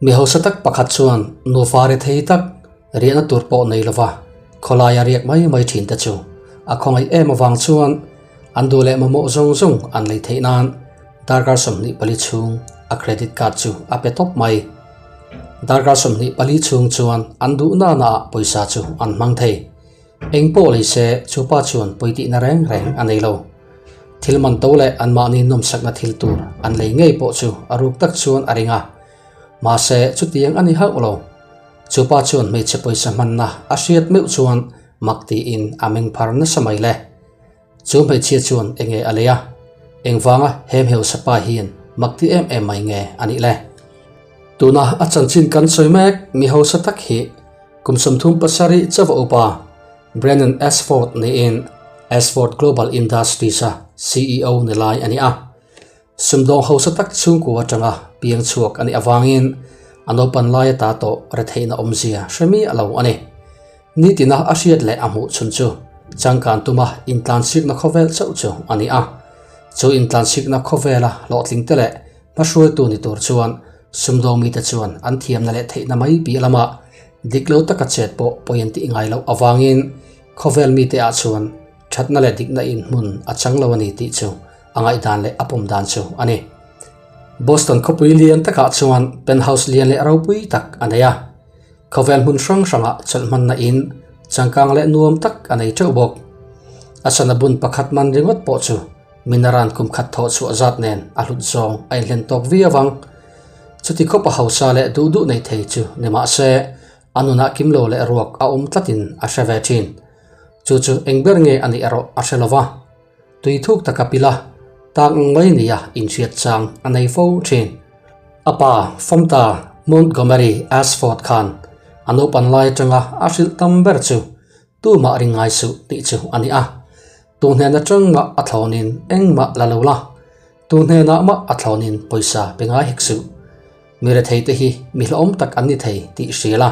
Mi hausa tak pakhat chuan nufa rethei tak riahna tur pawh nei lova khawlaia riak mai mai thin te chu a khawngaih em avang chuan an duh leh mamawh zawng zawng an lei theih nan darkar 24 chhung a credit card chu a pe tawp mai. Darkar 24 chhung chuan an duh nana ah pawisa chu an hmang thei. Eng pawh lei se chupa chuan pawitihna reng reng a nei lo. Thil man to leh anmahni nawmsakna thil tur an lei ngei pawh chu a ruk tak chuan a ring a. Mahse chutiang a ni hauh lo. Chupa chuan hmeichhe pawisa hmanna a hriat meuh chuan mak tiin a meng phar nasa mai le. Chu hmeichhia chuan enge a lei a, engvanga he hmeusa pa hian mak ti em em mai nge a nih le? Tuna a chanchin kan sawi mek mi hausa tak hi kum 37 chauh upa Brennan Ashford niin Ashford Global Industries-a CEO ni lai a ni a. Sumdawng hausa tak chhungkua atanga piang chhuak a nih avangin a naupan laia ta tawh retheihna awmzia hre miah lo a ni. Nitina a hriat leh a hmuh chhun chu changkan tuma intlansikna khawvel chauh chu a ni a. Chu intlansikna khawvela hlawhtlingte leh hmahruaitu ni tur chuan sumdawng mite chuan an thiamna leh theihna mai piah lamah dik lo taka chet pawh pawi an tih ngai loh avangin khawvel mite ah chuan thatna leh dikna in hmun a chang lo a ni tih chu a ngaihdan leh a pawm dan chu a ni. Boston khawpui lian takah chuan penthouse lian leh ropui tak a nei a. Khawvel hmun hrang hrangah chawlh hmanna in changkang leh nuam tak a nei teuh bawk. A sana bun pakhat man ringawt pawh chu minaran kum khat thawh chhuah zat nen a hlut zawng a inhlen tawk viau ang. Chuti khawpa hausa leh duh duh nei thei chu ni mah se a nunah kim lo leh ruak a awm tlatin a hre ve thin. Chu chu eng ber nge a nih erawh a hre lo va. Tui thuk taka pila tak ang mai nia inhriat chang a nei fo thin. A pa Famta Montgomery Ashford khan a naupan lai atanga a hrilh tam ber chu tumah ring ngai suh tih chu a ni a. Tu hnen atang mah a thlawnin engmah la lo la, tu hnenah mah a thlawnin pawisa pe ngai hek suh. Mi rethei te hi mi hlauhawm tak an ni thei tih hria la,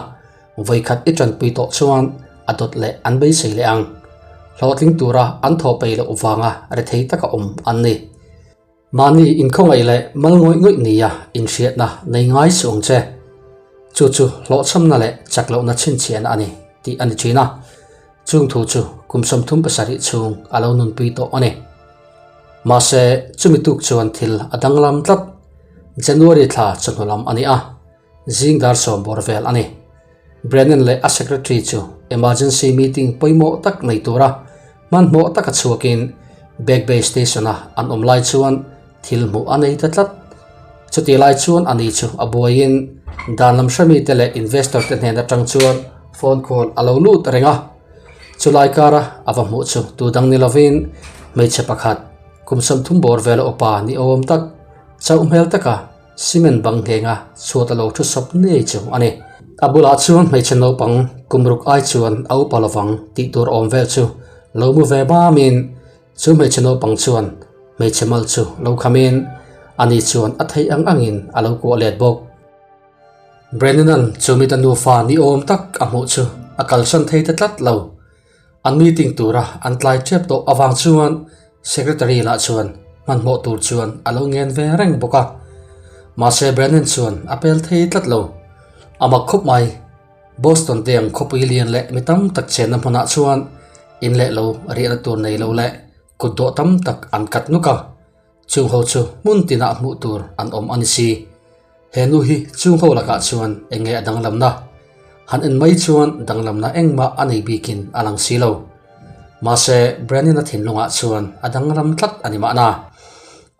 vawikhat i tanpui tawh chuan a dawt leh an beisei leh ang. Hlawhtling tura an thaw peih loh vanga rethei taka awm an ni. Mahni inkhawngaih leh mal ngawih ngawih nia inhriatna nei ngai suh ang che. Chu chu hlawhchhamna leh chak lohna chhinchhiahna a ni tih a ni thin a. Chung thu chu kum 37 chhung a lo nunpui tawh a ni. Mahse, chumi tuk chuan thil a danglam tlat. January thla chawhnu lam a ni a, zing dar sawm bawr vel a ni. Brennan leh a secretary chu emergency meeting pawimawh tak nei tura hmanhmawh taka chhuakin Back Bay Station-a an awm lai chuan thil hmuh a nei ta tlat. Chutih lai chuan ani chu a buaiin dan lam hremite leh investor te hnen atang chuan phone call a lo lut reng a. Chulai kara a va hmuh chu tu dang ni lovin hmeichhe pakhat kum 30 bawr vela upa ni awm tak chauh hmel taka cement bang nghenga chhuat a lo thu sawp ngei chu a ni. A bulah chuan hmeichhe naupang kum ruk ai chuan a upa lovang tih tur awm vel chu lo mu ve mamin Chu hmeichhe naupang chuan hmeichhe mal chu lo khamin ani chuan a theih ang angin a lo kuah let bawk. Brennan-a'n chu mita nufa ni awm tak a hmuh chu a kalsan thei ta tlat lo. An meeting tura an tlai tep tawh avang chuan secretary lah chuan hmanhmawh tur chuan a lo ngen ve reng bawk a. Mahse Brennan chuan a pel thei tlat lo. A mak khawp mai. Boston te ang khawpui lian leh mi tam tak chenna hmunah chuan in leh lo riahna tur nei lo leh kut dawh tam tak an kat nuk a, chung ho chu hmun tinah hmuh tur an awm a ni si. He nu hi chung ho lakah chuan eng nge a danglamna? Han en mai chuan danglamna engmah a nei bikin a lang si lo. Mahse, Brennan-a thinlungah chuan a danglam tlat a ni mahna.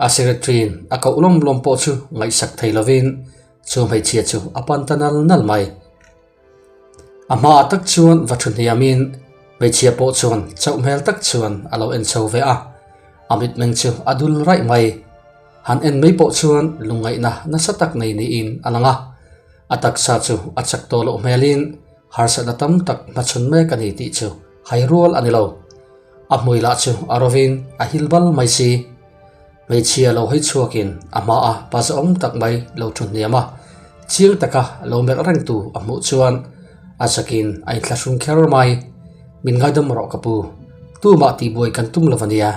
A secretary-in a koh lawm lawm pawh chu ngaihsak thei lovin Chu hmeichhia chu a pan ta nal nal mai. A hmaah tak chuan va thu hniamin hmeichhia pawh chuan chauh hmel tak chuan a lo en chho ve a, a mitmeng chu a dul raih mai. Han en mai pawh chuan lungngaihna nasa tak nei niin a lang a, a taksa chu a chak tawh loh hmelin harsatna tam tak hmachhawn mek a ni tih chu hai rual a ni lo. A hmui lah chu a rovin a hil bal mai si. Hmeichhia lo hawi chhuakin a hmaa pa zahawm tak mai lo thu hniam a, chiang taka lo melh rengtu a hmuh chuan a zakin a inthlahrung kher mai. Min ngaidam rawh ka pu, tumah tihbuai kan tum lo a nia.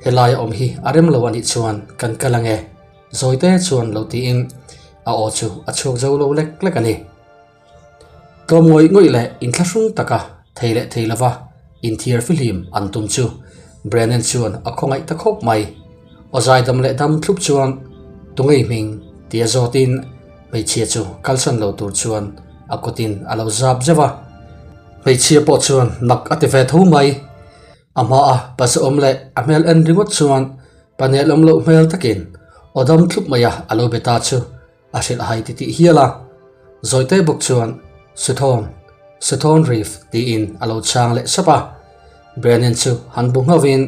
Helai a awm hi a rem lo a nih chuan kan kal ange, Zawite chuan lo tiin. a aw chu a chhuak zo lo lek lek a ni. Tlawm ngawih ngawih leh inthlahrung taka thei leh thei lova inthiar fihlim an tum chu Brennan chuan a khawngaih ta khawp mai. Aw zaidam leh dam thlup chuan tungei hming tia zawtin hmeichhia chu kalsan lo tur chuan a kutin a lo zap zeuh a. Hmeichhia pawh chuan nak a ti ve tho mai. A hmaa pasawm leh a hmel en ringawt chuan panel awm loh hmel takin aw dam thlup maia a lo be ta chu a hrilh hai titih hial a. Zawite bawk chuan Suthawn, Suthawn Reef tiin a lo chhang leh sap a. Brennan chu han bu ngauhin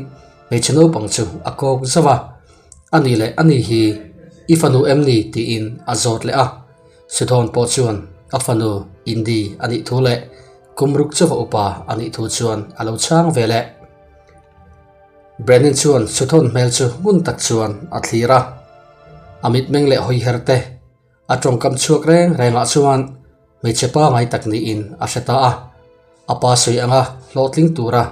hmeichhe naupang chu a kawk zauh a. A ni leh a ni hi i fanu em ni tiin a zawt leh a. Suthawn pawh chuan a fanu Indy a nih thu leh Kum ruk chauha upa a nih thu chuan a lo chhang ve leh. Brennan chuan Suthawn hmel chu ngun tak chuan a thlir a. A mitmeng leh hawiher te a tawngkam chhuak reng rengah chuan hmeichhe pangai tak niin a hre ta a. A pa sawi anga hlawhtling tura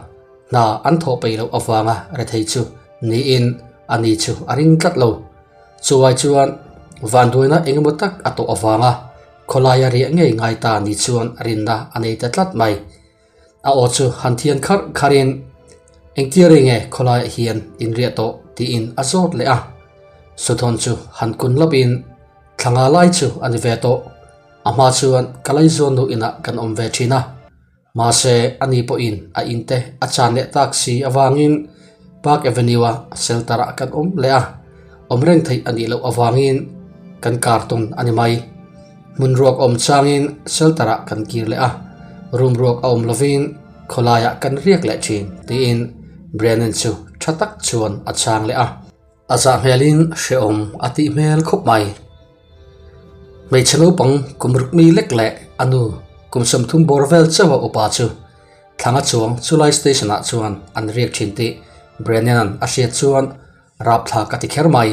hna an thawh peih loh avanga rethei chu niin a ni chu a ring tlat lo. Chuai chuan vanduaina engemaw tak a tawh avanga Khawlaia riah ngei ngai ta ni chuan rinna a nei ta tlat mai. A aw chu han thian kharh kharhin, Engtia rei nge khawlaiah hian in riah tawh? tiin a zawt leh a. Suthawn chu han kun lawpin, Thla nga lai chu a ni ve tawh. A hma chuan ka laizawn nu inah kan awm ve thin a. Mahse, ani pawhin a inte a chan leh tak si avangin Park Avenue-a shelter-ah kan awm leh a, awm reng theih a nih loh avangin kan kar tawn a ni mai. Hmun ruak awm changin shelter-ah kan kir leh a, room ruak a awm lovin khawlaiah kan riak leh thin, tiin Brennan chu tha tak chuan a chhang leh a. A zah hmelin hrehawm a tih hmel khawp mai. Hmeichhe naupang kum ruk mi lek leh a nu kum 30 bawr vel chauha upa chu thlanga chuang chulai station ah chuan an riak thin tih Brennan-a'n a hriat chuan rapthlak a ti kher mai.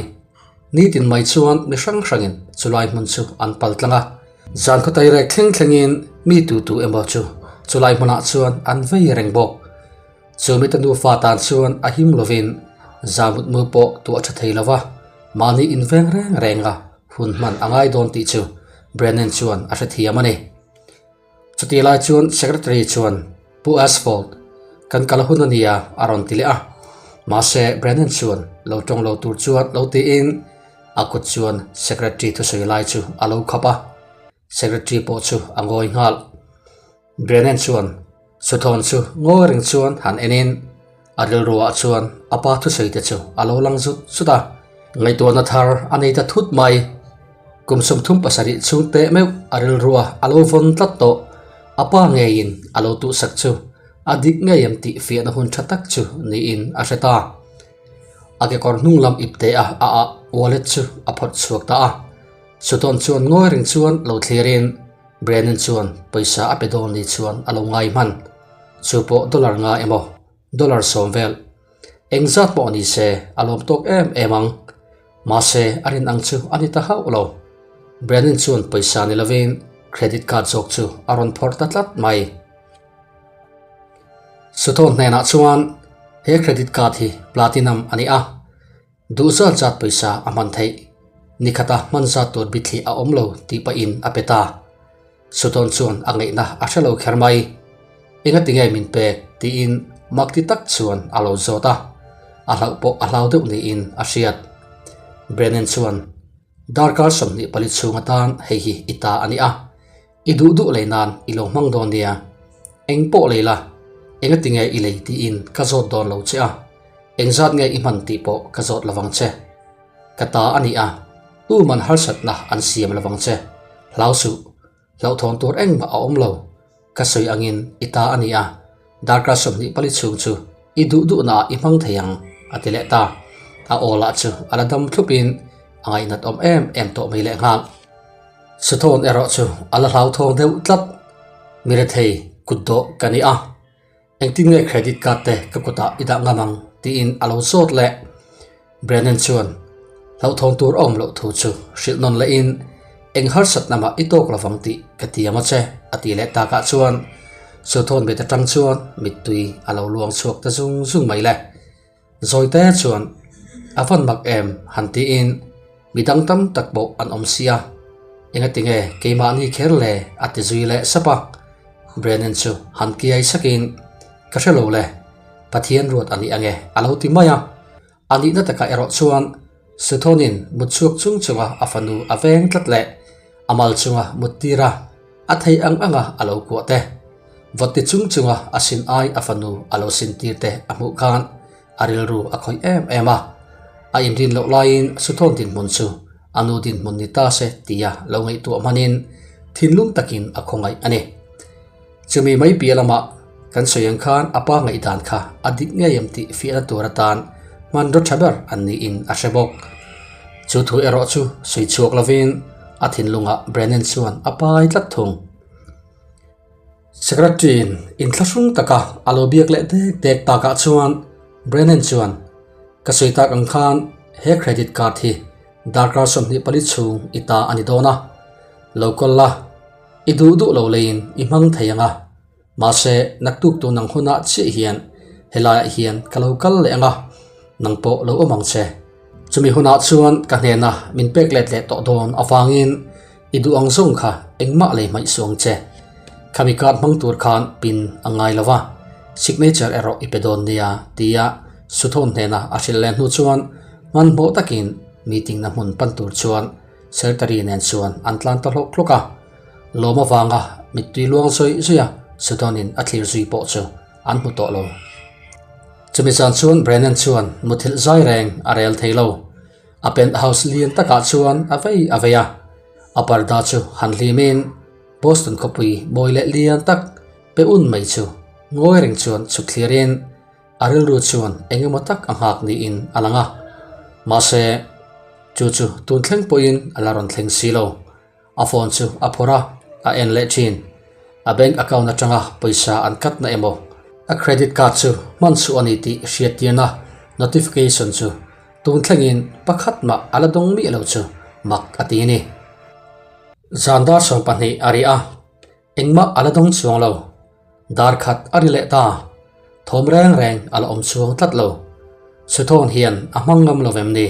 Nitin mai chuan mi hrang hrangin chulai hmun chu an pal tlang a. Zan khawtai rek thleng thlengin mi tu tu emaw chu chulai hmunah chuan an vei reng bawk. Chu mite nufa tan chuan a him lovin zamut mu pawh tuah tha thei lova, mahni inveng reng renga hun hman a ngai dawn tih chu Brennan chuan a hrethiam a ni. Chutih lai chuan Secretary chuan Pu Asphalt, kan kal hun a nia a rawn ti leh a. Mahse Brennan chuan lo tawng lo tur chuan lo tiin a kut chuan Secretary thusawi lai chu a lo khap a. Secretary pawh chu a ngawi nghal. Brennan chuan Suthawn chu ngawi reng chuan han enin a rilruah chuan a pa thusawi te chu a lo lang zut zut a. Ngaihtuahna thar a nei ta thut mai. Kum 37 chhung teh meuh a rilrua a lo vawn tlat tawh. A pa ngeiin a lo tuhsak chu a dik ngei em tih fiahna hun tha tak chu niin a hre ta. A kekawr hnung lam ip teh a a ah wallet chu a phawrh chhuak ta a. Suthawn chuan ngawi reng chuan lo thlirin Brennan chuan pawisa a pe dawn ni chuan a lo ngai hman. Chu pawh dollar nga emaw, dollar 10 vel. Engzat pawh ni se a lawm tawk em em ang. Mahse a rin ang chu a ni ta hauh lo. Brennan chuan pawisa ni lovin credit card zawk chu a rawn phawrh ta tlat mai. Suthawn hnenah chuan he credit card hi platinum a ni a. Duh zat zat pawisa a hman theih. Nikhata hman zat tur bithli a awm lo tih pahin a pe ta. Suthawn chuan a ngaihna a hre lo kher mai. Engati nge min pek tiin mak ti tak chuan a lo zawt a. A hlauh pawh a hlau deuh niin a hriat. Brennan chuan, Darkar 24 chhung atan hei hi i ta a ni a. I duh duh lei nan i lo hmang dawn nia. Eng pawh lei la, engati nge i lei tiin ka zawt dawn lo che a, engzat nge i hman tih pawh ka zawt lovang che. Ka ta a ni a, tuman harsatna an siam lovang che. Hlau suh, hlauhthawn tur engmah a awm lo. Ka sawi angin i ta a ni a, darkar 24 chhung chu i duh duhnaah i hmang thei ang, a ti leh ta. A aw lah chu a la dam thlupin a ngaihnat awm em em tawh mai lehnghal. Suthawn erawh chu a la hlauthawng deuh tlat. Mi rethei kut dawh ka ni a, engtin nge credit card te ka kutah i dah ngam ang tiin a lo zawt leh. Brennan chuan hlauhthawng tur a awm loh thu chu hrilh nawn lehin eng harsatna mah i tawk lovang tih ka tiam a che a ti leh takah chuan Suthawn bet atang chuan mittui a lo luang chhuak ta zung zung mai le. Zawite chuan a van mak em han tiin midang tam tak pawh an awm si a. Engatinge keimahni kher le? a ti zui leh sap a. Brennan chu han kiai sakin, Ka hre lo le, Pathian ruat a ni ange a lo ti mai a. A nihna takah erawh chuan Suthonin mut chhuak chung chunga a fanu a veng tlat leh a mal chunga mut tir a, a thei ang anga a lo kuah te, vawt ti chung chunga a sin ai a fanu a lo sin tir te a hmuh khan a rilru a khawih em em a. A inrin loh laiin Suthawn dinhmun chu a nu dinhmun ni ta se tia lo ngaihtuah hmanin thinlung takin a khawngaih a ni. Chumi mai piah lamah kan sawi ang khan a pa ngaihdan kha a dik ngei em tih fiahna tur atan hmanraw tha ber an niin a hre bawk. Chu thu erawh chu sawi chhuak lovin a thinlungah Brennan chuan a pai tlat thung. Secretary-in inthlahrung taka a lo biak leh dek dek takah chuan Brennan chuan, Ka sawi tak ang khan he credit card hi darkar 24 chhung i ta a ni dawn a, lo kawl la, I duh duh lo leiin i hmang thei ang a, mahse naktuk tun ang hunah chiah hian helaiah hian ka lo kal leh ang a, nang pawh lo awm ang che. Chumi hunah chuan ka hnena min pek let leh tawh dawn avangin i duh ang zawng kha engmah lei hmaih suh ang che. Khami card hmang tur khan pin a ngai lo va, signature erawh i pe dawn nia tia Suthawn hnena a hrilh leh hnu chuan hmanhmawh takin meeting na hmun pan tur chuan Secretary nen chuan an tlan ta hlawk hlawk a, lawm avanga mittui luang zawih zawih a Sudon-in a thlir zui pawh chu an hmu tawh lo. Chumi zan chuan Brennan chuan muthilh zai reng a rel thei lo. A penthouse lian takah chuan a vei a vei a, a parda chu han hlimin Boston khawpui mawi leh lian tak pe un mai chu ngawi reng chuan chhuk thlirin A rilru chuan eng emaw tak a nghak niin a lang a, mahse chu chu tun thleng pawhin a la rawn thleng si lo. A phone chu a phawrh a, a en leh thin. A bank account atanga pawisa an cut na emaw, a credit card chu hman chhuah a ni tih hriattirna notification chu tun thlengin pakhat mah a la dawng miah lo chu mak a ti a ni. Zan dar 12 a ri a, Engmah a la dawng chuang lo. Dar khat a ri leh ta. Thawm reng reng a la awm chuang tlat lo. Suthawn hian a hmang ngam lo vem ni?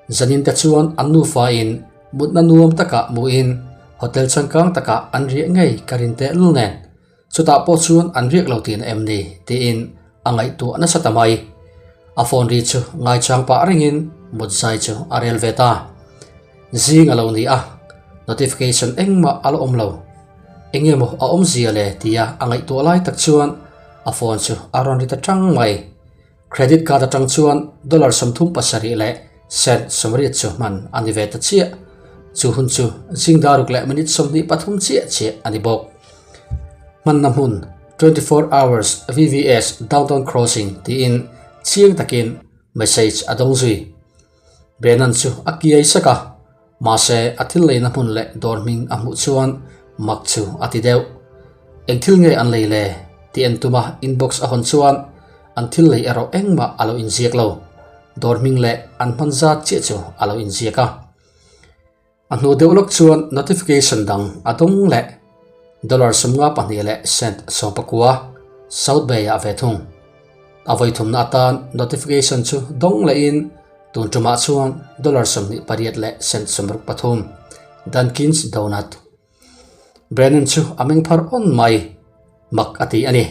Zanin te chuan an nufa in mutna nuam takah hmuhin hotel changkang takah an riah ngei ka rin teh lul nen. Chutah pawh chuan an riak lo tihna em ni? tiin a ngaihtuah nasa ta mai. A phone ri chu ngaichang pah rengin mut zai chu a rel ve ta. Zing a lo ni a, notification engmah a la awm lo. Eng emaw a awm zia le tia a ngaihtuah lai tak chuan a phone chu a rawn ri ta tang mai. Credit card atang chuan dollar 37 leh cent 80 chu hman a ni ve ta chiah. Chu hun chu zing daruk leh minute 23 chiah chiah a ni bawk. Hmanna hmun 24 hours VVS Downtown Crossing tiin chiang takin message a dawng zui. Brennan chu a kiai sek a, mahse a thil leina hmun leh dawr hming a hmuh chuan mak chu a ti deuh. Eng thil nge an lei le? tih en tuma inbox a hawn chuan an thil lei erawh engmah a lo inziak lo. Dawr hming leh an hman zat chiah chu a lo inziak a. A hnu deuh lawk chuan notification dang a dawng leh dollar 52 leh cent 19 South Bay-ah ve thung. A vawi thumna atan notification chu dawng lehin tun tumah chuan dollar 28 leh cent 63 Dunkin's Donut. Brennan chu a meng phar awn mai, mak a ti a ni.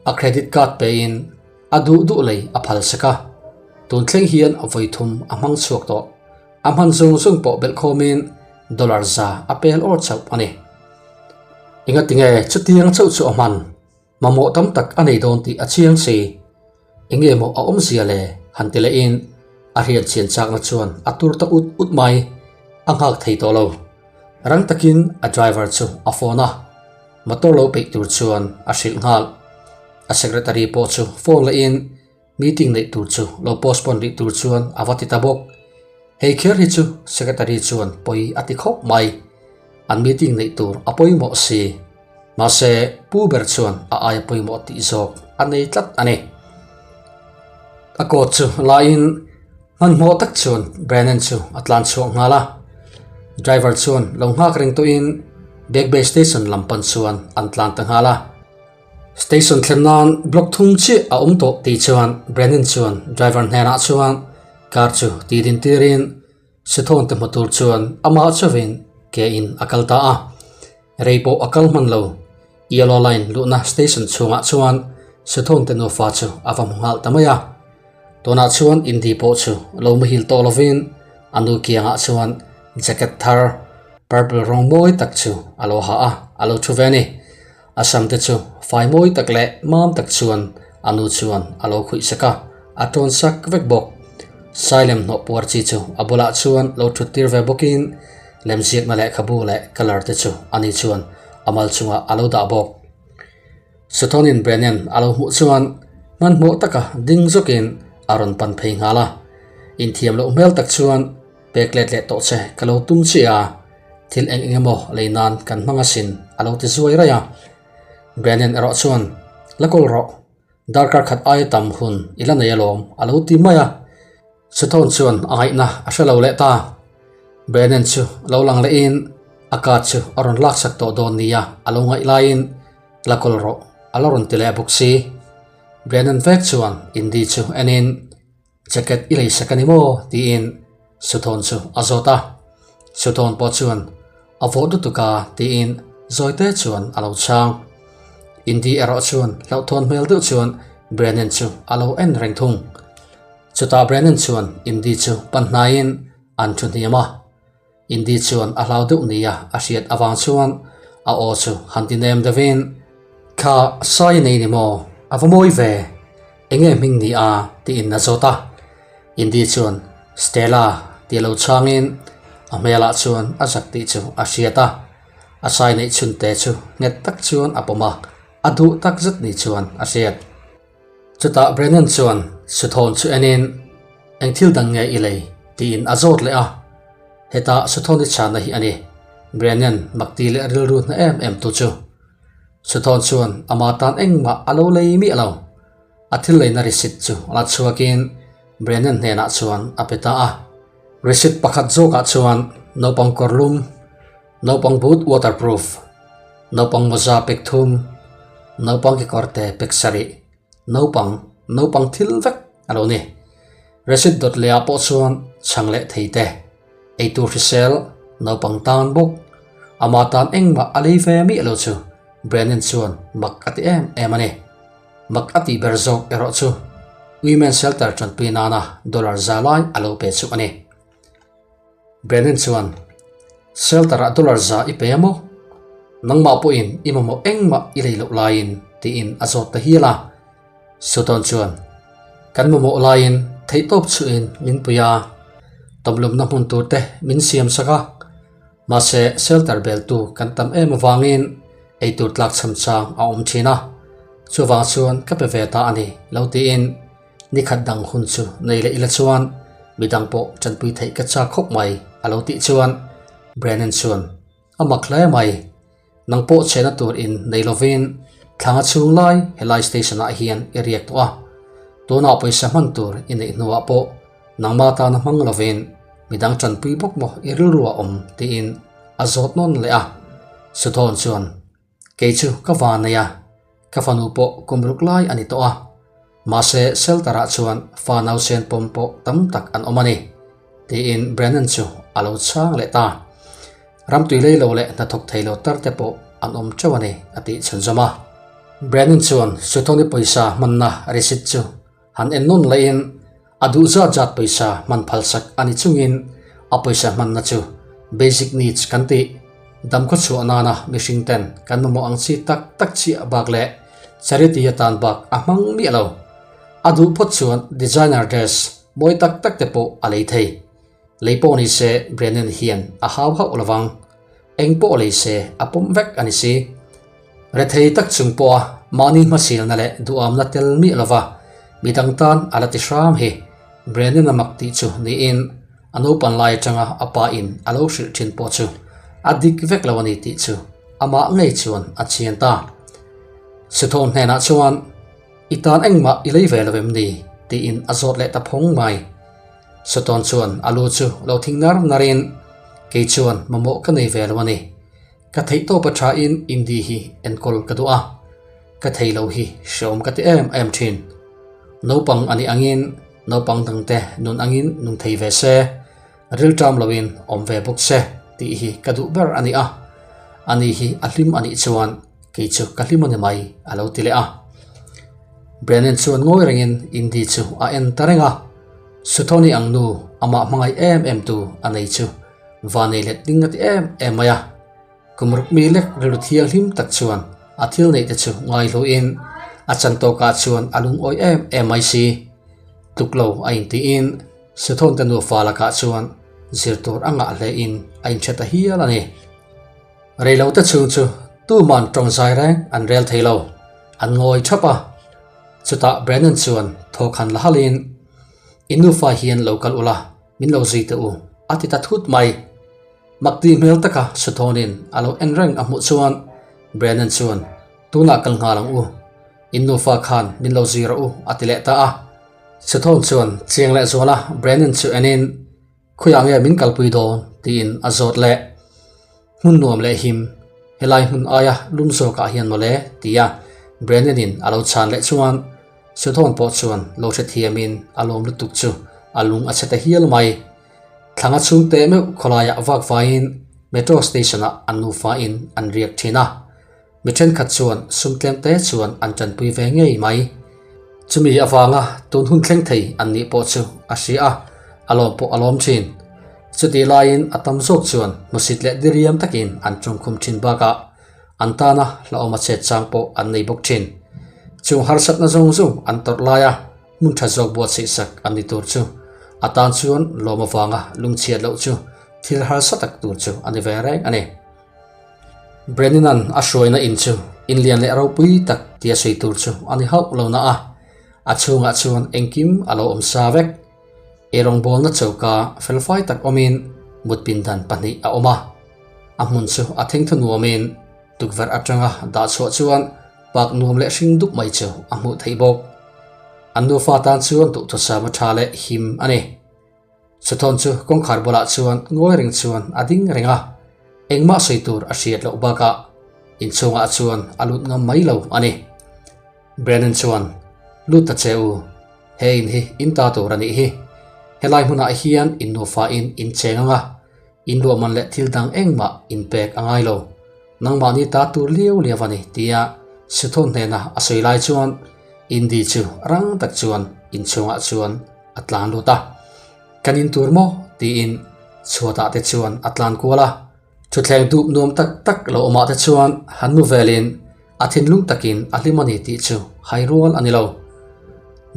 A credit card pein a duh duh lei a phal sek a, tun thleng hian a vawi thum a hmang chhuak tawh. A hman zung zung pawh belh khawmin dollar za a pel awr chauh a ni. Engatinge chutiang chauh chu a hman? Mamawh tam tak a nei dawn tih a chiang si. Enge maw a awmzia le? han ti lehin a hriat chian chakna chuan a tur ta ut ut mai. A nghak thei tawh lo. Rang takin a driver chu a phone a, motor lo peih tur chuan a hrilh nghal. A secretary pawh chu phone lehin Meeting neih tur chu lo postpone rih tur chuan a va ti ta bawk. Hei kher hi chu secretary chuan pawi a ti khawp mai. An meeting neih tur a pawimawh si. Mahse, pu ber chuan a aia pawimawh tih zawk a nei tlat a ni. A coat chu laiin hmanhmawh tak chuan Brennan chu a tlan chhuak nghal a. Driver chuan lo nghak reng tawhin Back Bay Station lam pan chuan an tlan ta nghal a. Station thlen nan block thum chiah a awm tawh tih chuan Brennan chuan driver hnenah chuan car chu ti din tirin Sithawn te hmu tur chuan amah chauhin ke in a kal ta a. Rei pawh a kal hman lo. Yellow Line luhna station chhungah chuan Suthawn te nufa chu a va hmu nghal ta mai a. Tunah chuan Indy pawh chu lo muhil tawh lovin a nu kiangah chuan jacket thar purple rawng mawi tak chu a lo ha a, a lo thu ve a ni. A sam te chu fai mawi tak leh mam tak chuan a nu chuan a lo khuih sak a, a tawn sak vek bawk. Sailem hnawh puar chi chu a bulah chuan lo thut tir ve bawkin lemziakna lehkhabu leh colour te chu ani chuan a mal chungah a lo dah bawk. Suthonin Brennan a lo hmuh chuan hmanhmawh taka ding zawkin a rawn pan phei nghal a. Inthiam loh hmel tak chuan pek let leh tawh che ka lo tum chiah a, thil eng eng emaw lei nan kan hmang asin a lo ti zuai raih a. Brennan erawh chuan, La kawl rawh, darkar khat aia tam hun i la nei alawm a lo ti mai a. Suthawn chuan a ngaihna a hre lo leh ta. Brennan chu lo lang lehin a card chu a rawn laksak tawh dawn nia a lo ngaih laiin, La kawl rawh a la rawn ti leh bawk si. Brennan vek chuan Indy chu enin, Jacket i lei sak a ni maw? tiin Suthawn chu a zawt a. Suthawn pawh chuan, A vawh lutuk a tiin Zawite chuan a lo chhang. Indy erawh chuan hlauhthawn hmel deuh chuan Brennan chu a lo en reng thung. Chutah Brennan chuan Indy chu pan hnaiin an thu hniam a. Indy chuan a hlau deuh nia a hriat avang chuan a aw chu han ti nem deuhin, Kha sai nei ni maw? A va mawi ve! Enge hming ni a? tiin a zawt a. Indy chuan Stella tih lo chhangin a hmelah chuan a zak tih chu a hriat a. A sai neih chhunte chu nghet tak chuan a pawm a, a duh tak zet ni chuan a hriat. Chutah Brennan chuan Suthawn chu enin, Eng thil dang nge i lei? tiin a zawt leh a. Hetah Suthawn i chhanna hi a ni, Brennan makti leh rilru hna em em tu chu. Suthawn chuan ama tan engmah a lo lei miah lo. A thil leina receipt chu la chhuakin Brennan hnenah chuan a pe ta a. Receipt pakhat zawkah chuan naupang kawrlum, naupang boot waterproof, naupang mawza pek thum, naupang kekawrte pek sarih, naupang, naupang thil vek a lo ni. Receipt dawt lehah pawh chuan chhang leh thei te, eitur hrisel, naupang tan bawk, ama tan engmah a lei ve miah lo chu Brennan chuan mak a ti em em a ni. Mak a tih ber zawk erawh chu Women Shelter tanpui nana dollar za lai a lo pe chu a ni. Brennan chuan, Shelter-ah dollar za i pe a maw? Nangmah pawhin i mamawh engmah i lei loh laiin tiin a zawt ta hial a. Sutton chuan, Kan mamawh laiin theihtawp chhuhin min pui a, tawmlumna hmun tur te min siam sak a. Mahse, shelter beltu kan tam em avangin eitur tlak cham chang a awm thin a, chuvang chuan ka pe ve ta a ni lo tiin nikhat dang hun chu nei leh ila chuan midang pawh tanpui theih ka chak khawp mai a lo tih chuan Brennan chuan a mak hle mai. Nang pawh chhehna tur in nei lovin thlanga chhung lai helai station ah hian i riak tawh a, tunah pawisa hman tur i neih hnuah pawh nangma tana hmang lovin midang tanpui bawk maw i rilru a awm tiin a zawt nawn leh a. Suthawn chuan, Kei chu ka va nei a, ka fanu pawh kum ruk lai a ni tawh a, mahse shelter ah chuan fa nausen pawm pawh tam tak an awm a ni, tiin Brennan chu a lo chhang leh ta. Ramtui lei lo leh hnathawk thei lo tar te pawh an awm teuh a ni, a tih chhunzawm a. Brennan chuan Suthoni pawisa hmanna receipt chu han en nawn laiin a duh zat zat pawisa hman phalsak a ni chungin a pawisa hmanna chu basic needs kan tih damkhaw chhuah nana mihring ten kan mamawh ang chi tak tak chiah bak leh charity atan bak a hmang miah lo. A duh phawt chuan designer dress mawi tak tak te pawh a lei thei. Lei pawh ni se Brennan hian a hau hauh lovang. Eng pawh lei se a pawm vek a ni si. Rethei tak chung pawha mahni hmasilna leh duhamna tel miah lova midang tan a la ti hram hi Brennan-a mak tih chu niin a naupan lai atanga a pa in a lo hrilh thin pawh chu a dik vek lo a ni tih chu amah ngei chuan a chian ta. Suthawn hnenah chuan I tan engmah i lei ve lo em ni? tiin a zawt leh ta phawng mai. Suthawn chuan a lu chu lo thing nar narin Kei chuan mamawh ka nei ve lo a ni. Ka theih tawp a tha in Indy hi enkawl ka duh a, ka thei lo hi hreawm ka ti em em thin. Naupang a nih angin naupang dangte nun angin nung thei ve se, rilṭam loin awm ve bawk se. tih hi ka duh ber a ni a, ani hi a hlim a nih chuan kei chu ka hlim a ni mai a lo ti leh a. Brennan chuan ngawi rengin Indy chu a en ta reng a, Suthoni ang nu amah hmangaih em em tu a nei chu vanei let ding a ti em em mai a. Kum ruk mi lek rilru thianghlim tak chuan a thil neih te chu ngaihluin a chan tawkah chuan a lungawi em em mai si. Tluk lo a intiin Suthawn te nufa lakah chuan zir tur a ngah hlein a inhre ta hial a ni. Reilo te chhung chu tuman tawng zai reng an rel thei lo, an ngawi thap a. Chutah Brennan chuan thawkhan la halin, In nufa hian lo kal ula, min lo zui teh u, a ti ta thut mai. Makti hmel taka Suthawnin a lo en reng a hmuh chuan Brennan chuan, Tunah kal nghal ang u, in nufa khan min lo zui rawh u, a ti leh ta a. Suthawn chuan chiang leh zuala Brennan chu enin, Khawiah nge min kalpui dawn? tiin a zawt leh. Hmun nuam leh him, helai hmun aia lum zawkah hian mawle, tia Brennan-in a lo chhan leh chuan Suthawn pawh chuan lo hrethiamin a lawm lutuk chu a lung a chhe ta hial mai. Thlanga chhungte meuh khawlaiah vak vaiin Metro Station-ah an nufain an riak thin a. Mi thenkhat chuan sum tlemte chuan an tanpui ve ngei mai. Chumi avanga tun hun thleng thei an nih pawh chu a hria a, a lawm pawh a lawm thin. Chutih laiin a tam zawk chuan hmusit leh diriam takin an tawngkhum thin bakah an tana hlauhawm a chet chang pawh an nei bawk thin. Chung harsatna zawng zawng an tawrh laia hmun tha zawk buatsaih sak an ni tur chu a tan chuan lawm avanga lungchhiat loh chu thil harsa tak tur chu a ni ve reng a ni. Brennan-a'n a hruaina in chu in lian leh ropui tak tia sawi tur chu a ni hauh lo na a, a chhungah chuan engkim a lo awm sa vek. Eirawngbawlna choka felfai tak awmin mut pindan pahnih a awm a, a hmun chu a thengthaw nuamin tukverh atanga dah chhuah chuan pak nuam leh hring dup mai chu a hmuh theih bawk. An nufa tan chuan duhthusam a tha leh him a ni. Suthawn chu kawngkhar bulah chuan ngawi reng chuan a ding reng a, engmah sawi tur a hriat loh bakah inchhungah chuan a lut ngam mai lo a ni. Brennan chuan, Lut ta che u, he in hi in ta tur a nih hi. Helai hmunah hian in nufain in cheng ang a, in luahman leh thil dang engmah in pek a ngai lo. Nangmahni ta tur liau liau a ni, tia Suthawn hnena a sawi lai chuan Indy chu rang tak chuan inchhungah chuan a tlan lut a, Kan in tur maw? tiin chhuatah te chuan a tlan kual a. Thutthleng dup nuam tak tak lo awmah te chuan han mu velin a thinlung takin a hlim a ni tih chu hai rual a ni lo.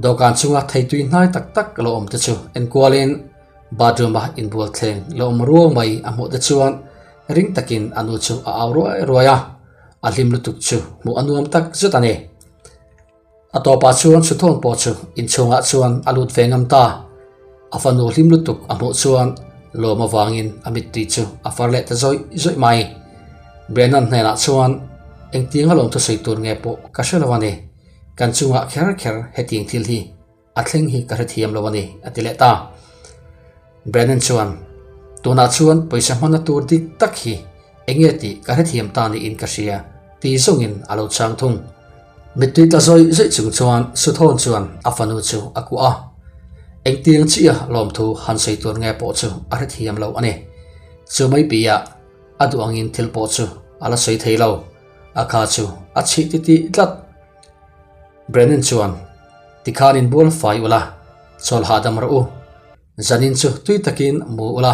Dawhkan chunga theitui hnai tak tak lo awm te chu en kualin bathroom-a inbual thleng lo awm ruau mai a hmuh te chuan ring takin a nu chu a au ruai ruai a, a hlim lutuk chu hmuh a nuam tak zet a ni. A tawpah chuan Suthawn pawh chu inchhungah chuan a lut ve ngam ta. A fanu hlim lutuk a hmuh chuan lawm avangin a mittui chu a far leh ta zawih zawih mai. Brennan hnenah chuan, Engtiang a lawm thusawi tur nge pawh ka hre lo a ni. Kan chungah kher kher hetiang thil hi a thleng hi ka hrethiam lo a ni, a ti leh ta. Brennan chuan, Tunah chuan pawisa hmanna tur dik tak hi eng nge tih ka hrethiam ta niin ka hria, ti zawngin a lo chhang thung. Mittui tla zawih zawih chung chuan Suthawn chuan a fanu chu a kuah a. Engtiang chiah lawmthu han sawi tur nge pawh chu a hrethiam lo a ni. Chu mai piah a duh angin thil pawh chu a la sawi thei lo, a kha chu a chhih titih tlat. Brennan chuan, Tikhan in bual fai ula, chawl hahdam rawh u. Zanin chu tui takin mu ula,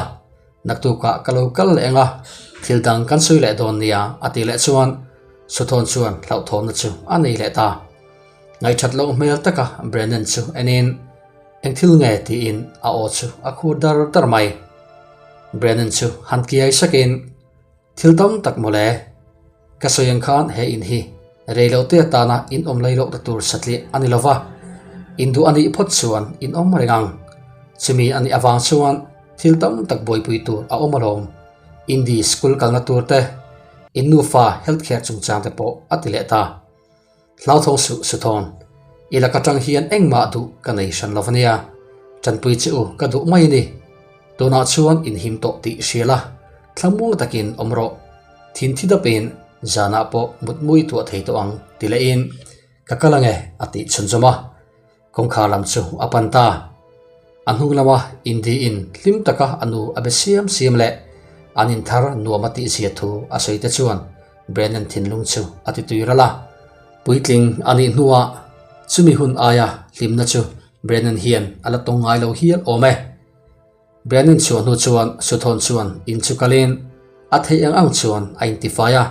naktukah ka lo kal leh ang a, thil dang kan sawi leh dawn nia a tih leh chuan Suthawn chuan hlauhthawmna chu a nei leh ta. Ngaihthat loh hmel taka Brennan chu enin, Eng thil nge? tiin a aw chu a khur dar dar mai. Brennan chu han kiai sakin, Thil tam tak mawle, ka sawi ang khan he in hi reilote atana in awm lei lohna tur satliah a ni lova, in duh a nih phawt chuan in awm reng ang. Chumi a nih avang chuan thil tam tak buaipui tur a awm alawm. Indi school kalna tur te, in nufa health care chungchang te pawh a ti leh ta. Hlauthawng suh Suthawn, i lak atang hian engmah duh ka nei hran lo ania, tanpui che u ka duh mai a ni. Tunah chuan inhim tawh tih hria la, thlamuang takin awm rawh. Thin thi dapin zanah pawh mutmui tuah thei tawh ang ti lehin ka kal ange a tih chhunzawm a. Kawngkhar lam chu a pan ta. A hnung lama Indy in hlim taka a nu a be siam siam leh. An inthar nuam a tihzia thu a sawi te chuan Brennan thinlung chu a ti tui ral a. Puitling a nih hnuah chumi hun aia hlimna chu Brennan hian a la tawng ngai lo hial awm e. Brennan chhuah hnu chuan Suthawn chuan in chu kalin a theih ang ang chuan a intifai a.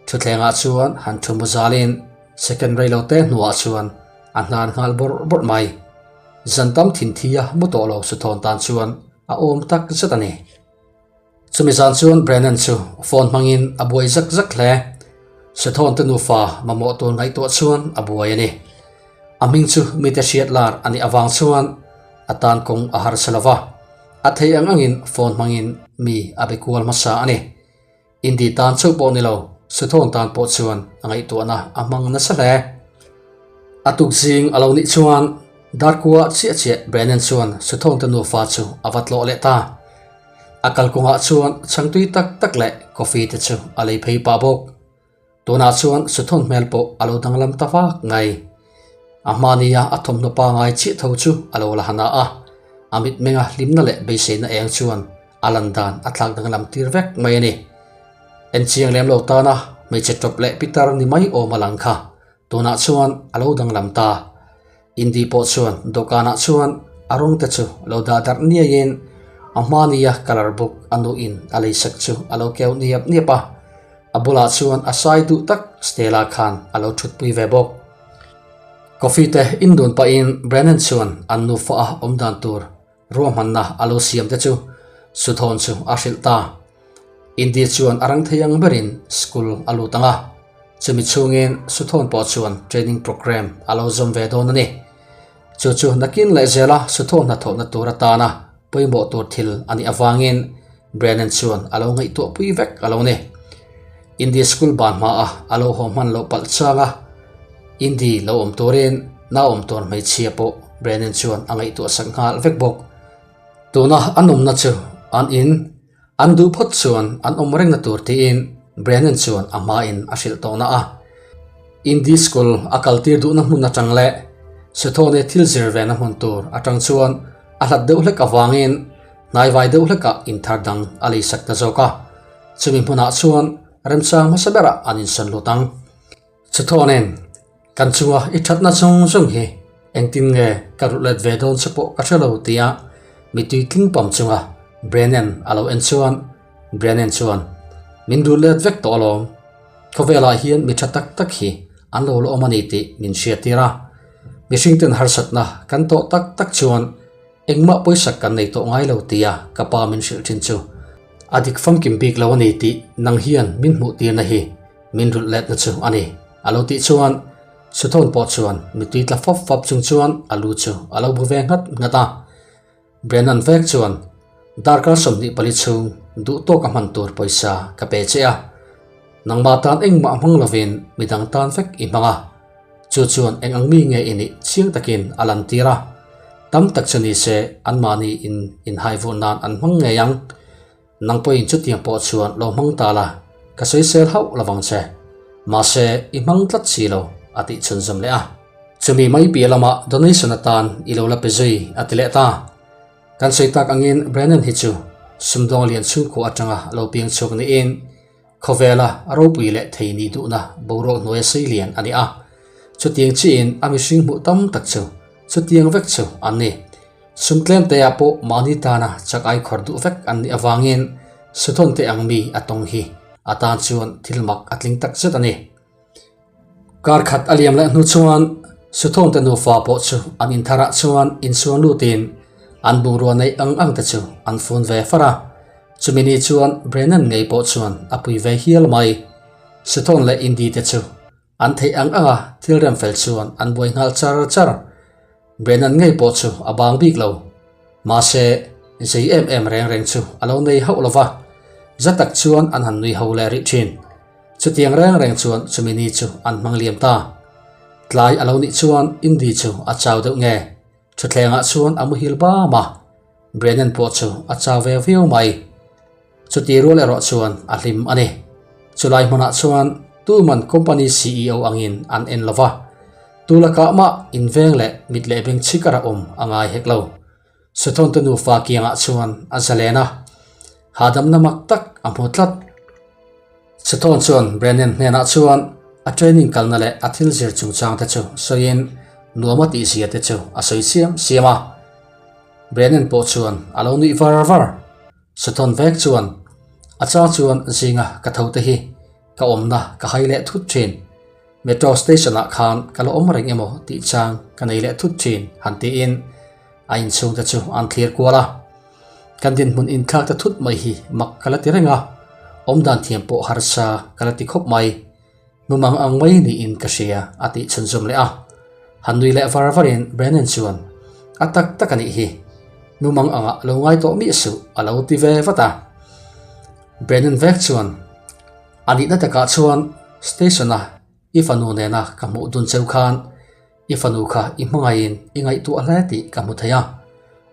Thutthlengah chuan han thu mu zalin second rei lo te hnuah chuan a hnar nghal bawrh bawrh mai. Zan tam thinthia mu tawh lo Suthawn tan chuan a awm tak zet a ni. Chumi zan chuan Brennan chu phone hmangin a buai zak zak hle. Sethawn te nufa mamawh tur ngaihtuah chuan a buai a ni. A hming chu mite hriat lar a nih avang chuan a tan kawng a harsa lo va, a thei ang angin phone hmangin mi a be kual hmasa a ni. Indy tan chauh pawh ni lo, Sethawn tan pawh chuan a ngaihtuahna a hmang nasa hle. A tukzing a lo nih chuan darkua chiah chiah Brennan chuan Sethawn te nufa chu a va tlawh leh ta. A kalkawngah chuan chhangtui tak tak leh coffee te chu a lei phei pah bawk. Tunah chuan Suthawn hmel pawh a lo danglam ta vak ngai. A hmania a thawmhnaw pangai chiah tho chu a lo la han a a, a mitmenga hlimna leh beiseina eng chuan a lan dan a thlak danglam tir vek mai a ni. Enchiang lem lo tana hmeichhe tawp leh pitar ni mai awm a lang kha tunah chuan a lo danglam ta. Indy pawh chuan dawhkanah chuan a rawng te chu lo dah darh niaiin a hmania colour book a nuin a leisak chu a lo keu niap niap a, a bulah chuan a sai duh tak Stella khan a lo thutpui ve bawk. Coffee te in dun pahin Brennan chuan an nufa a awm dan tur ruahmanna a lo siam te chu Suthawn chu a hrilh ta. Indy chuan a rang thei ang berin school a lut ang a, chumi chhungin Suthawn pawh chuan training programme a lo zawm ve dawn a ni. Chu chu nakin leh zela Suthawn hnathawhna tur atana pawimawh tur thil a nih avangin Brennan chuan a lo ngaihtuah pui vek a lo ni. Indy school ban hmaah a lo haw hman loh palh chang a, Indy lo awm turin nau awm tur hmeichhia pawh Brennan chuan a ngaihtuah sak nghal vek bawk. Tuna an awmna chu an in an duh phawt chuan an awm rengna tur tiin Brennan chuan a hmain a hrilh tawhna a. Indy school a kaltir duhna hmun atang leh Sethone thil zir vena hmun tur atang chuan a hlat deuh hlek avangin hnaivai deuh hlekah inthar dang a leisak ta zawk a. Chumi hmunah chuan remchang hmasa berah an insawn lut ang. Chutawnin, kan chunga i thatna zawng zawng hi engtin nge ka rulh let ve dawn che pawh ka hre lo tia mitui tling pam chunga Brennan a lo en chuan Brennan chuan, Min rulh let vek tawh alawm. Khawvelah hian mi tha tak tak hi an lo la awm a ni tih min hriattir a. Mihringten harsatna kan tawh tak tak chuan Engmah pawisak kan nei tawh ngai lo tia ka pa min hrilh thin chu a dik famkim bik lo a ni tih nang hian min hmuh tirna hi min rulh letna chu a ni a lo tih chuan Suthawn pawh chuan mitui tla fap fap chung chuan a lu chu a lo bu ve nghat nghat a. Brennan vek chuan darkar 24 chhung duh tawk a hman tur pawisa ka pe che a, nangmah tan engmah hmang lovin midang tan vek i hmang a. Chu chuan eng ang mi nge i nih chiang takin a lantir a, tam tak chu ni se anmahni in inhaivur nan an hmang ngei ang. Nang pawhin chutiang pawh chuan lo hmang ta la, ka sawisel hauh lovang che. Mahse, i hmang tlat si lo, a tih chhunzawm leh a. Chumi mai piah lamah donation atan i lo la pe zui, a ti leh ta. Kan sawi tak angin Brennan hi chu sumdawng lian chhungkua atanga lo piang chhuak niin, Khawvela a ropui leh thei nih duhna boruak hnuaia sei lian a ni a, chutiang chiin a mihring hmuh tam tak chu chutiang vek chu an ni. Sum tlem te ah pawh mahni tana chak ai khawr duh vek an nih avangin Suthawn te ang mi a tawng hi a tan chuan thil mak a tling tak zet a ni. Kar khat a liam leh hnu chuan Suthawn te nufa pawh chu an intharah chuan insuan lutin an bungrua neih ang ang te chu an fun ve far a. Chumi ni chuan Brennan ngei pawh chuan a pui ve hial mai. Suthawn leh Indy te chu an theih ang anga thil rem fel chuan an buai nghal char char. Brennan ngei pawh chu a bang bik lo. Mahse, zei em em reng reng chu a lo nei hauh lo va, za tak chuan an han nui ho leh rih thin. Chutiang reng reng chuan chumi ni chu an hmang liam ta. Tlai a lo nih chuan Indy chu a chau deuh nge? Thutthlengah chuan a muhil bam a, Brennan pawh chu a chau ve viau mai. Chuti rual erawh chuan a hlim a ni. Chulai hmunah chuan tuman company ceo angin an en lo va, tu lakah mah inveng leh mit leh beng chhikar a awm a ngai hek lo. Suthawnte nufa kiangah chuan a zalen a. Hahdamna mak tak a hmu tlat. Sutton chuan Brennan hnenah chuan a training kalna leh a thil zir chungchang te chu sawiin nuam a tihzia te chu a sawi siam siam a. Brennan pawh chuan a lo nuih var var. Sutton vek chuan a chang chuan zinga ka tho te hi ka awmna ka hai leh thut thin. Metro station ah khan ka la awm reng emaw tih chang ka nei leh thut thin han tiin a inchhung te chu an thlir kual a. Kan dinhmun inthlak ta thut mai hi mak ka la ti reng a, awmdan thiam pawh harsa ka la ti khawp mai. Mumang ang mai niin ka hria a tih chhunzawm leh a. Han nui leh var varin Brennan chuan, A tak tak a nih hi. Mumang angah lo ngai tawh miah suh a lo ti ve vat a. Brennan vek chuan, A nihna takah chuan station-a i fanu nena ka hmuh dun cheu khan I fanu kha i hmangaihin i ngaihtuah hle tih ka hmu thei a,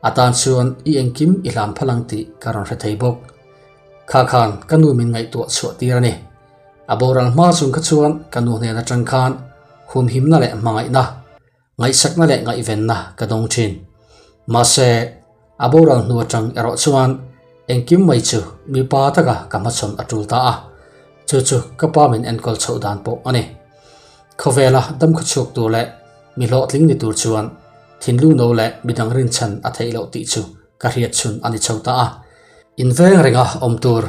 a tan chuan i engkim i hlan phal ang tih ka rawn hre thei bawk. Kha khan ka nu min ngaihtuah chhuah tir a ni. A boral hma chung kha chuan ka nu hnen atang khan humhimna leh hmangaihna, ngaihsakna leh ngaihvenna ka dawng thin. Mahse, a boral hnu atang erawh chuan engkim mai chu mipa taka ka hmachhawn a tul ta a, chu chu ka pa min enkawl chhoh dan pawh a ni. Khawvela damkhaw chhuak tur leh mi hlawhtling ni tur chuan thinlung no leh midang rinchhan a theih loh tih chu ka hriat chhun a ni chho ta a. Inveng renga awm tur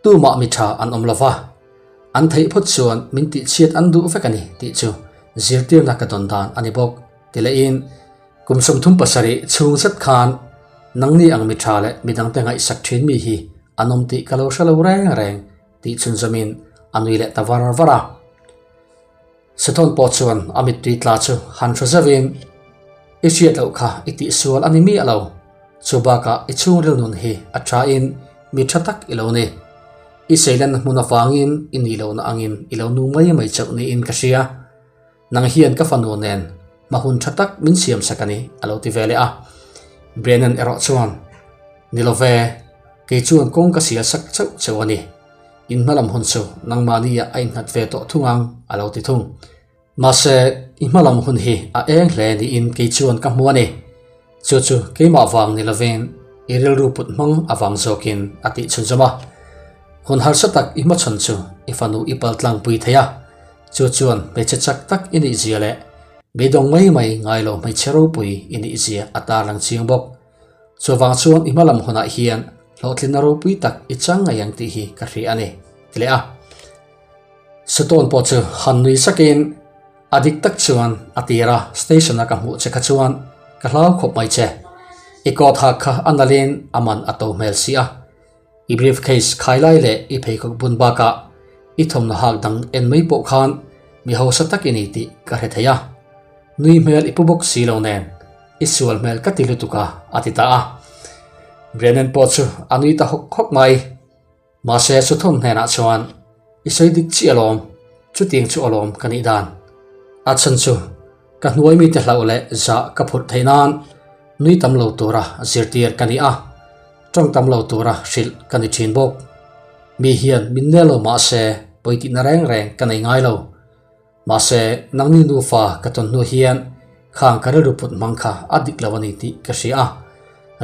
tumah mi tha an awm lova, an theih phawt chuan min tihchhiat an duh vek a ni tih chu zirtirna ka dawn dan a ni bawk ti lehin kum 37 chhung zet khan nangni ang mi tha leh midangte ngaihsak thin mi hi an awm tih ka lo hre lo reng reng tih chhunzawmin a nui leh ta var var a. Sutton pawh chuan a mittui tla chu han hru zeuhin, I hriat loh kha i tihsual a ni miah lo, chu bakah i chhungril nun hi a thain mi tha tak i lo ni. I seilenna hmun avangin i nih lohna angin i lo nu mai mai chauh niin ka hria. Nang hian ka fanu nen hma hun tha tak min siam sak a ni, a lo ti ve leh a. Brennan erawh chuan, Ni lo ve, kei chuan kawng ka sial sak chauh chauh a ni. In hmalam hun chu nangmahnia a innghat ve tawh thung ang, a lo ti thung. Mahse, i hmalam hun hi a eng hle niin kei chuan ka hmu a ni. Chu chu keimah vang ni lovin i rilru put hmang avang zawkin a tih chhunzawm a. Hun harsa tak i hmachhawn chu i fanu i pal tlangpui thei a, chu chuan hmeichhe chak tak i nih zia leh beidawng mai mai ngai lo hmeichhe ropui i nih zia a tarlang chiang bawk. Chuvang chuan i hmalam hunah hian hlawhtlinna ropui tak i chang ngei ang tih hi ka hria a ni, ti leh a. Sutton pawh chu han nui sakin a dik tak chuan a tir a, station a ka hmuh che kha chuan ka hlau khawp mai che. I coat hak kha a nalhin a man a to hmel si a. I briefcase khai lai leh i pheikhawk bun bakah i thawmhnaw hak dang en mai pawh khan mi hausa tak i ni tih ka hre thei a. Nui hmel i pu bawk si lo nen i sual hmel ka ti lutuk a, a ti ta a. Brennan pawh chu a nui ta hawk hawk mai. Mahse Sutton hnenah chuan, I sawi dik chiah alawm, chutiang chu alawm ka nih dan. A chhan chu ka hnuai mite hlauh leh zah ka phurh theih nan nui tam lo tura zirtir ka ni a, tawng tam lo tura hrilh ka ni thin bawk. Mi hian min nel lo mahse pawitihna reng reng ka nei ngai lo. Mahse nangni nufa ka tawn hnu hian khang ka rilru put hmang kha a dik lo a ni tih ka hria a,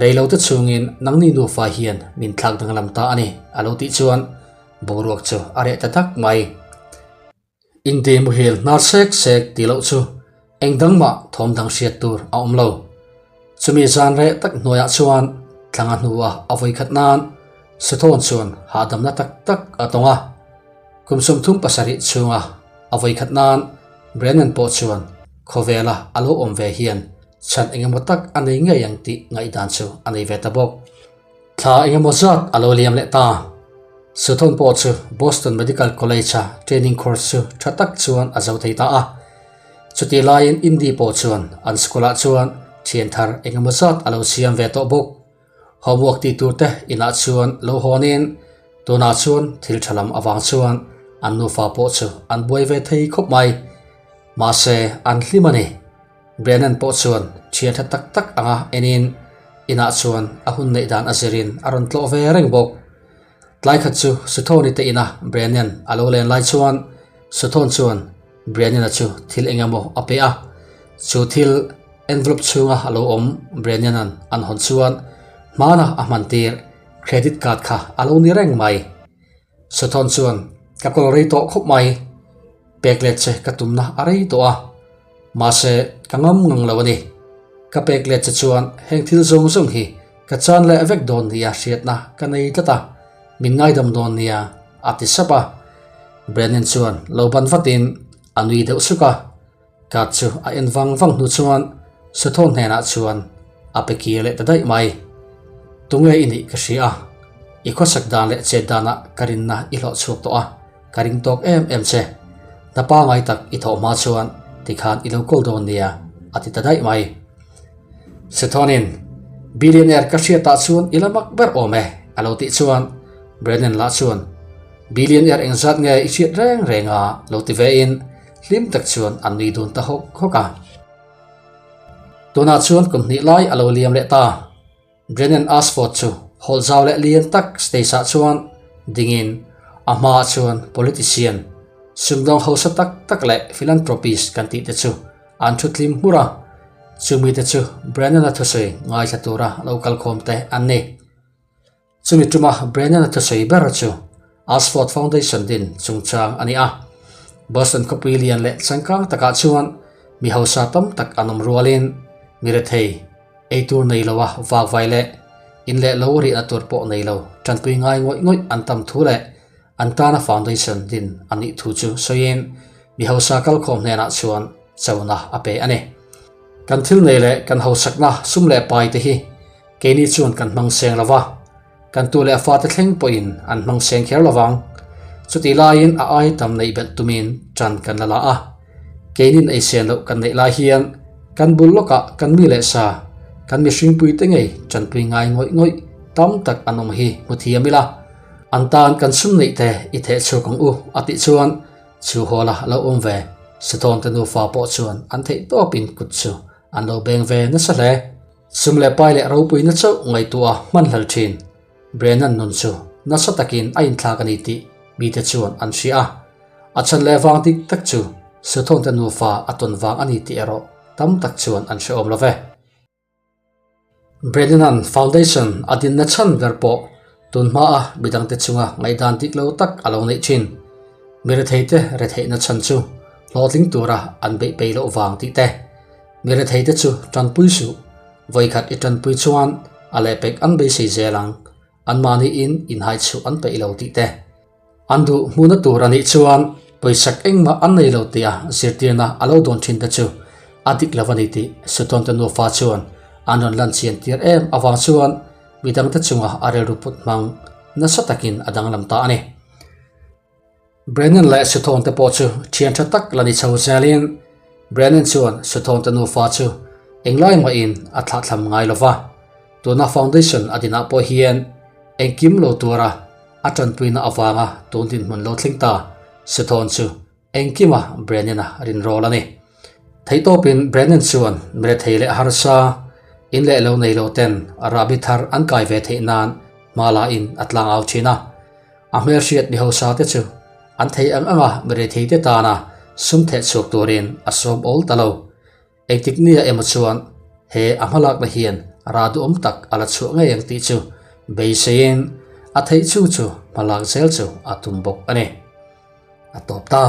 reilote chhungin nangni nufa hian min thlak danglam ta a ni a lo tih chuan boruak chu a reh ta dak mai. Inti muhil hnar sek sek tih loh chu eng dang mah thawm dang hriat tur a awm lo. Chumi zan reh tak hnuaiah chuan thlanga hnua a vawikhat nan Suthawn chuan hahdamna tak tak a tawng a. Kum 37 chhunga a vawikhat nan Brennan pawh chuan khawvela a lo awm ve hian chhan engemaw tak a nei ngei ang tih ngaihdan chu a nei ve ta bawk. Thla engemaw zat a lo liam leh ta. Sutton pawh chu Boston Medical College-a training course chu tha tak chuan a zo thei ta a. Chutih laiin Indy pawh chuan an school-ah chuan thian thar engemaw zat a lo siam ve tawh bawk. Homework tih tur te inah chuan lo hawnin tunah chuan thil tha lam avang chuan an nufa pawh chu an buai ve thei khawp mai. Mahse an hlim a ni. Brennan pawh chuan thian tha tak tak anga enin inah chuan a hun neih dan a zirin a rawn tlawh ve reng bawk. Tlai khat chu Suthoni te ina Brennan a lo len lai chuan Suthon chuan Brennan-a chu thil eng emaw a pe a. Chu thil envelope chhunga a lo awm Brennan-a'n an hawn chuan hmana a hman tir. credit card kha a lo ni reng mai. Suthawn chuan, Ka kawl rei tawh khawp mai. Pek let che ka tumna a rei tawh a. Mahse, ka ngam ngang lo a ni. Ka pek let che chuan heng thil zawng zawng hi ka chan leh vek dawn nia hriatna ka nei tlat a, min ngaidam dawn nia, a ti sap a. Brennan chuan lo ban vatin a nui deuh suk a. Card chu a en vang vang hnu chuan Suthawn hnenah chuan a pe kir leh ta daih mai. Tunge i nih ka hria a, i khawsak dan leh chet danah ka rinna i hlawh chhuak tawh a, ka ring tawk em em che. Hna pangai tak i thawh hma chuan tikhan i lo kawl dawn nia, a ti ta daih mai. Sethawnin, Billionaire ka hriatah chuan i la mak ber awm e, a lo tih chuan Brennan lah chuan, Billionaire engzat nge i hriat reng reng a, lo ti vein hlim tak chuan an nui dun ta hawk hawk a. Tunah chuan kum hnih lai a lo liam leh ta. Brennan Ashford chu hawlh zau leh lian tak stage ah chuan dingin a hmaah chuan politician, sumdawng hausa tak tak leh philanthropist kan tih te chu an thu tlim hmur a. Chumi te chu Brennan-a thusawi ngaithla tura lo kalkhawm te an ni. Chumi tuma Brennan-a thusawi ber chu Ashford Foundation din chungchang a ni a. Boston khawpui lian leh changkang takah chuan mi hausa tam tak an awm rualin mi rethei, eitur nei loa vakvai leh in leh lo rihna tur pawh nei lo tanpui ngai ngawih ngawih an tam thu leh an tana foundation din a nih thu chu sawiin mi hausa kalkhawm hnenah chuan chona a pe a ni. Kan thil nei leh kan hausakna sum leh pai te hi Keini chuan kan hmang seng lo va, kan tu leh fate thleng pawhin an hmang seng kher lo vang. Chutih laiin a ai tam neih belh tumin ṭan kan la la a. Keinin ei sen loh kan neih lai hian kan bul lawkah kan mi leh sa, kan mihringpuite ngei ṭanpui ngai ngawih ngawih tam tak an awm hi hmu thiam ila, an tan kan sum neih te i theh chhuak ang u a tih chuan chu hawla lo awm ve Sithawnte nufa pawh chuan an theih tawpin kut chu an lo beng ve nasa hle. Sum leh pai leh ropuina chauh ngaihtuah a hman hlel thin. Brennan nun chu nasa takin a inthlak a ni tih mite chuan an hria a. A chhan leh vang dik tak chu Suthawnte nufa a tawn vang a ni tih erawh tam tak chuan an hre awm lo ve. Brennan-a'n foundation a dinna chhan ber pawh tun hmaa midangte chunga ngaihdan dik lo tak a lo neih thin. Mi retheite retheihna chhan chu hlawhtling tura an beih peih loh vang tih te. Mi retheite chu tanpui suh, vawikhat i tanpui chuan a lehpek an beisei zel ang, anmahniin inhaichhuh an peih lo tih te. An duh hmuhna tur a nih chuan pawisak engmah an nei lo tia zirtirna a lo dawn thin te chu a dik lo a ni tih Suthawnte nufa chuan an rawn lan chian tir em avang chuan midangte chunga a rilru put hmang nasa takin a danglam ta a ni. Brennan leh Suthawnte pawh chu thian tha tak la ni chho zelin Brennan chuan Suthawnte nufa chu englai mahin a thlahthlam ngai lo va, tuna foundation a dinah pawh hian engkim lo tura a tanpuina avanga tun dinhmun lo thleng ta Suthawn chu engkima Brennan-a rinrawl a ni. Theihtawpin Brennan chuan mirethei leh harsa, in leh lo nei lo ten rahbi thar an kai ve theih nan hma la in a tlang au thin a. A hmelhriat mi hausa te chu an thei ang anga mirethei te tana sum theh chhuak turin a sawm awl ta lo. Engtik nia emaw chuan he a hmalakna hian rah duhawm tak a la chhuah ngei ang tih chu beiseiin a theih chu chu hmalak zel chu a tum bawk a ni. A tawp ta.